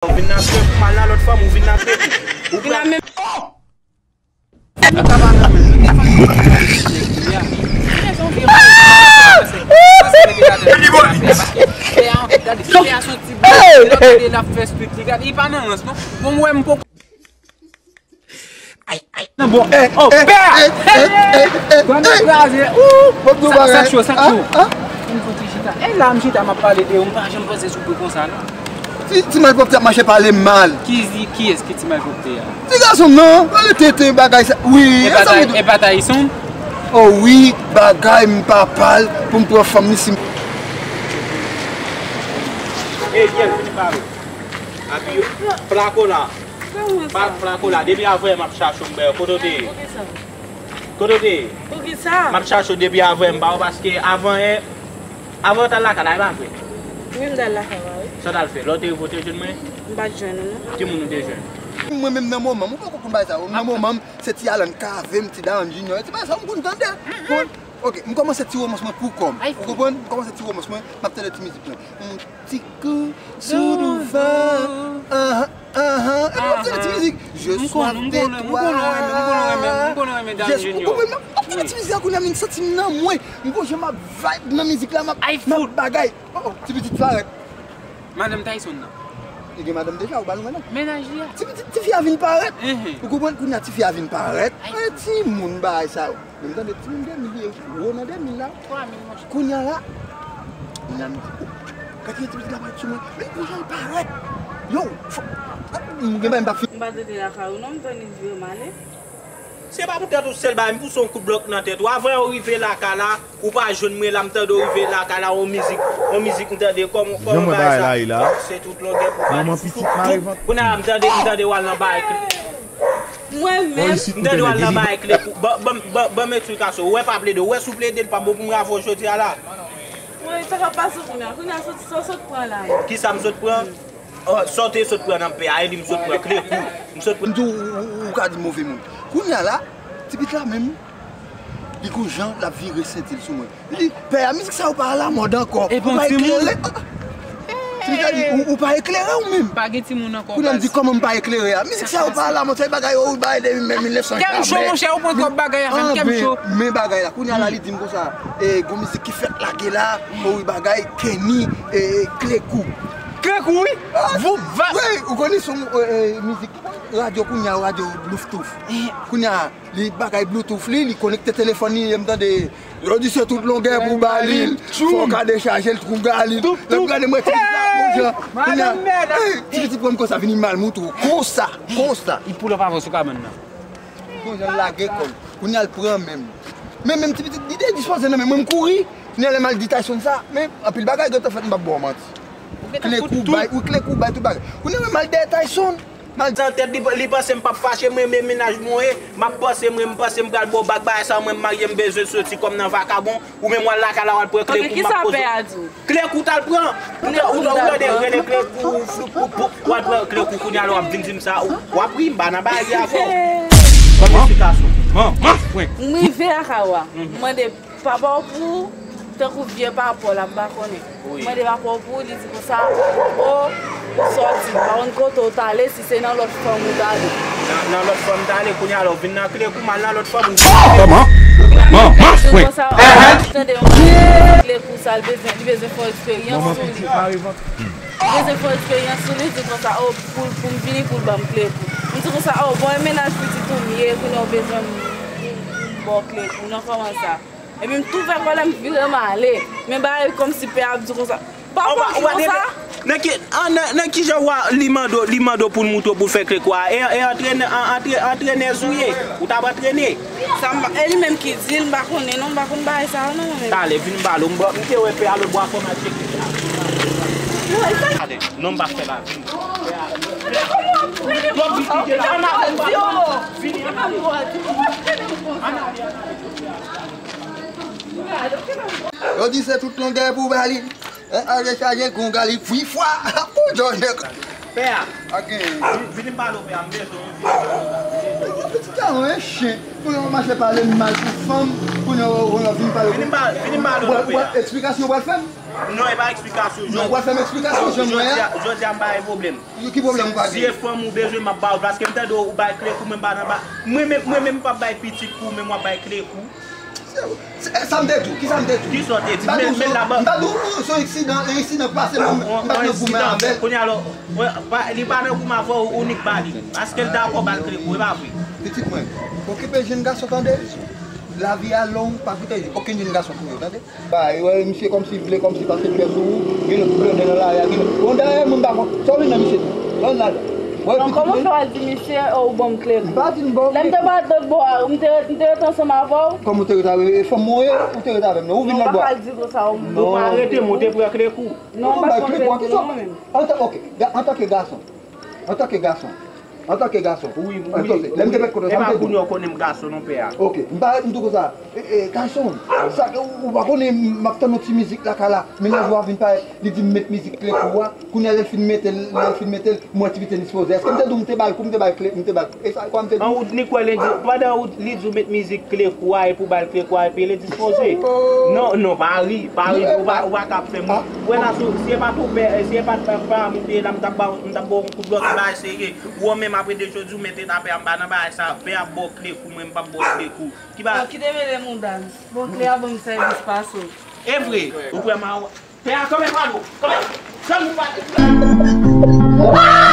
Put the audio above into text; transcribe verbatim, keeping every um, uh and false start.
Ou vin nan krèk ou, m al nan lòt fanm, ou vin nan krèk ou. Ou pral Li pa nan rans, non. Bon, m wè m poko. Ay, ay. Non, bon, oh, pè! Grann kraze. Ou! Sa cho, sa cho. E la, m chita, m ap pale de ou, m pa janm panse sou pwen konsa, non. Ti, ti malpwòpte ap mache pale mal. Ki, kiyès ki ti malpwòpte a? Ti gason m nan, pale tenten bagay sa. Wi, e pa Tayson? Oh wi, bagay m pa pal pou m pran fanm li si m. Ey, Kyèl, vini pale. Apiye. Flako la. Kòman sa? Flako la, depi avanyè m ap chache w, m bè, kote w te ye? Poukisa? Kote w te ye? Poukisa? M ap chache w depi avanyè m pa wè w, paske avanyè, avanyè w t al lakay la, e pa vre? Wi, m t al lakay la, wi. Sa w t al fè? Lè w te rive, w te jwenn mwen? M pa t jwenn ou, non. Ki moun ou te jwenn? Mwen menm nan moman m, ou poko konn bagay sa yo. Nan moman m, se ti Alan Kave m, ti Daron Junior, ti bagay sa yo m konn tande. Bon, ok, m kòmanse ti womans mwen pou kò m. Ou konprann? M kòmanse ti womans mwen, m ap tande ti mizik mwen. Ti kou sou douvan. Ahan, ahan. Epi w ap tande ti mizik. Je soif de toi. Yes, ou konprann? M ap tande ti mizik la kounye a, m santi m nan mwen. M gon jan m ap vibe nan mizik la, m ap, m ap bagay. Oh, oh, ti pitit parèt. Madanm Tayson nan. Li gen madanm deja, ou ba l mwen non. Mennaj li a. Ti pitit, tifi a vin parèt. Ou konprann? Kounye a tifi a vin parèt. E timoun bagay sa yo. Men m tande timoun de mil, li gwo nan de mil la. Twa mil, monchè. Kounye a la, kounye a m di, oh, gade yon ti pitit la parèt sou mwen. Men gon jan l parèt. Yo, fò, m gen bagay m pa fin. M pa t rete lakay ou non, m tande li vire m ale. Se pa poutèt ou sèl bagay, m pouse yon kout blòk nan tèt ou. Avanyè w rive lakay la, ou pa jwenn mwen la, m tande w rive lakay la, yon mizik, yon mizik m tande, kòman, kòman bagay sa? Se tout longè pou pale. Kounye a la, m tande, m tande w al nan bagay. Mwen menm. M tande w al nan bagay Klekou. Ban, ban, ban, ban m eksplikasyon. Ou wè pa plede. Ou wè si w plede, l pa bon pou m rave w jodi a la. Mwen, sa k ap pase kounye a? Kounye a, sot, sa w sot pran la menm? Kisa m sot pran? Oh, sa w te sot pran nan pè a, e li m sot pran Klekou. M sot pran. M di w, ou, ou, ou ka di move moun. Kounye a la, ti pitit la menm, li gon jan l ap vire senti l sou mwen. Li, pè a, mizik sa yo pa alamòd ankò. Ou pa eklere. Ti pitit la di, ou, ou pa eklere ou menm. Pa gen timoun ankò. Kounye a m di, kòman m pa eklere a? Mizik sa yo pa alamòd, se bagay yo, bagay de mil nèf san. Kèm cho, monchè, ou pran twòp bagay avè m, kèm cho. Men bagay la, kounye a la, li di m konsa, e, gon mizik ki fèk lage la, o wi bagay, Kenny, e, Klekou. Klekou, wi. Voup, va. Wi, ou konnen son, e, e, mizik radyo kounye a, radyo Bluetooth. Kounye a, li bagay Bluetooth li, li konekte telefòn li, e m tande, yo di se tout longè pou Balil. Fò w ka dechaje l, twou Galil. Lè m gade mwen, ti pitit la, bon jan. Kounye a, ti pitit pran m konsa, vini mal moute w. Konsa, konsa. Li pull up avè w sou kabann nan. Bon jan l lage kò l. Kounye a l pran men m. Men, men m ti pitit, li te dispoze nan men mwen, m kouri. Kounye a lè m al di Tayson sa, men anpil bagay gentan fèt, m p ap ba w manti. Klekou bay, wi, Klekou bay tout bagay. Kounye a mwen m al dèyè Tayson. Nan tèt li, li panse m p ap fache, m renmen mennaj mwen ye, m ap panse, mwen, m panse m pral ba w bag bagay sa, mwen m marye, m bezwen soti kòm nan vakabon, ou menm w al lakay la, w al pran Klekou, m ap poze. Klekou t al pran, ou ta, ou ta, ou tande, rele Klekou, floup, floup, floup, w al pran Klekou, kounye a la w ap vin di m sa, w ap ri, m pa nan bagay avè w. Ban m eksplikasyon. M rive lakay ou a, m mande papa w pou tankou vye papa w la, m pa konnen. Mwen de rapò pou li di konsa, o, ou sòti, m pa konn kote w t ale, si se nan lòt fanm ou t ale. Nan, nan lòt fanm m t ale, kounye a la w vin nan Klekou, m al nan lòt fanm ou vin nan Klekou. Kòman? Kòman? Fwen. Tande yon Klekou sa, l bezwen, li bezwen fè eksperyans sou li. Li bezwen fè eksperyans sou li, di konsa, o, pou, pou m vini, pou l ban m Klekou. M di konsa, o, bon, e mennaj pitit ou m ye, kounye a w bezwen m, m, m ba w Klekou, non, kòman sa? Epi m tou fè kòlè, m vire m ale. Men bagay kòmsi pè a ap di konsa. Papa w di konsa. Nan ki, an, nan, nan ki jan w a, li mande w, li mande w pou l montre w pou l fè Klekou a? E, e antrenè, an, antre-, antrenèz ou ye? Ou t ap antrene? Sa m pa, e li menm ki di l, m pa konnen non, m pa konn bagay sa yo non, mwen menm. Talè, vin m pale w, m te wè pè a lòt bò a, fò m al tcheke pè a. Ale, non, m pa fè la, vin. Twòp vit li te la, ann ale, vin, ann ale. Yo di se tout longè pou Balil. E, al dechaje l kon Galil, fwi fwa. Pou Jòj de. Pè a. Ok. Vin, vin m pale w, pè a, m bezwen w. Pitit la, yon chen. Pou yon mache pale m mal pou fanm, pou yon, yon vin pale. Vin m pale, vin m pale w, pè a. Eksplikasyon w pral fè m? Non, e pa eksplikasyon. Non, w ap fè m eksplikasyon, jan mwen an. Jodi a, jodi a m pa gen pwoblèm. Yo, ki pwoblèm ou pa gen? Si e fanm ou bezwen, m ap ba w l, paske m tande w bay kle kou, mwen m pa nan ba, mwen menm, mwen menm m p ap bay pitit kou, men w ap bay kle kou. Se, se, sa m te di w, ki sa m te di w? Ki sa w te di? M pa di w, m pa di w, se yon eksidan, yon eksidan k pase, mwen, m pa t nan goumen avè l. Kounye a, alò, li pa nan goumen avè w, ou nik ba li. Paske l dakò ba l kle kou, e pa vre? Pitit mwen, okipe jenn gason, tande? Lavi a long, pa kite okenn jenn gason pou yo, tande? Ba, e wè, misye kòmsi vle, kòmsi pase pyès sou ou, gen lòt blòdè nan lari a, gen lòt. Bon, dayè, moun pa konn. Sa w vin nan misye tou? Sa w vin la? Wè, pitit mwen. Kòman fè w al di misye, oh, ou ban m kle kou? M pa di m ba w kle. Lè m te pa t lòt bò a, m te, m te ret ansanm avè w? Kòman ou te ret avè m? E fanm mwen ou ye, ou te ret avè m, non? Ou vin lòt bò a? Non, ou pa ka al di konsa, ou. Non, pa rete, monte pou kle kou. Non, ou pa konn kle kou, an ki sòs? Antan, ok, ga-, antanke gason. Antanke gason. Antanke gason. Wi, wi. Lè m te met kote sa, m te di w. E pa kounye a w konnen m gason non, pè a. Ok, m pa, m di w konsa. E, e, gason, sa, ou, ou pa konnen m ap tann yon ti mizik lakay la, mennaj ou a vin parèt, li di m met mizik kle kou a, kounye a lè l fin mete l, lè l fin mete l, m wè ti piti endispoze. Èske m te di w m te ba l kou, m te ba l kle, m te ba l kou? E sa, kwa m te di w? An, ou nik wè lendi, pandan ou, li di w met mizik kle kou a, epi w ba l kle kou a, epi l endispoze. Non, non, pa ri, pa ri, ou pa, ou pa ka ap fè m ri. Ou wè la, si, si e pa t ou pè, si e pa t pa, pa m ou te ye la, m t ap ba w, m t ap ba w yon kout lòt bagay serye. Ou wè menm apre de jodi, ou mete ta pè a, m pa nan bagay sa, pè a ap ba w kle kou, mwen m p ap ba w kle kou. Ki ba... Bon, kite mele mouda m. Bon, kle a ban m sèvis pase w. E vre, ou kwè m a... Pè a, kanpe pran nou, kanpe, kanpe pran nou.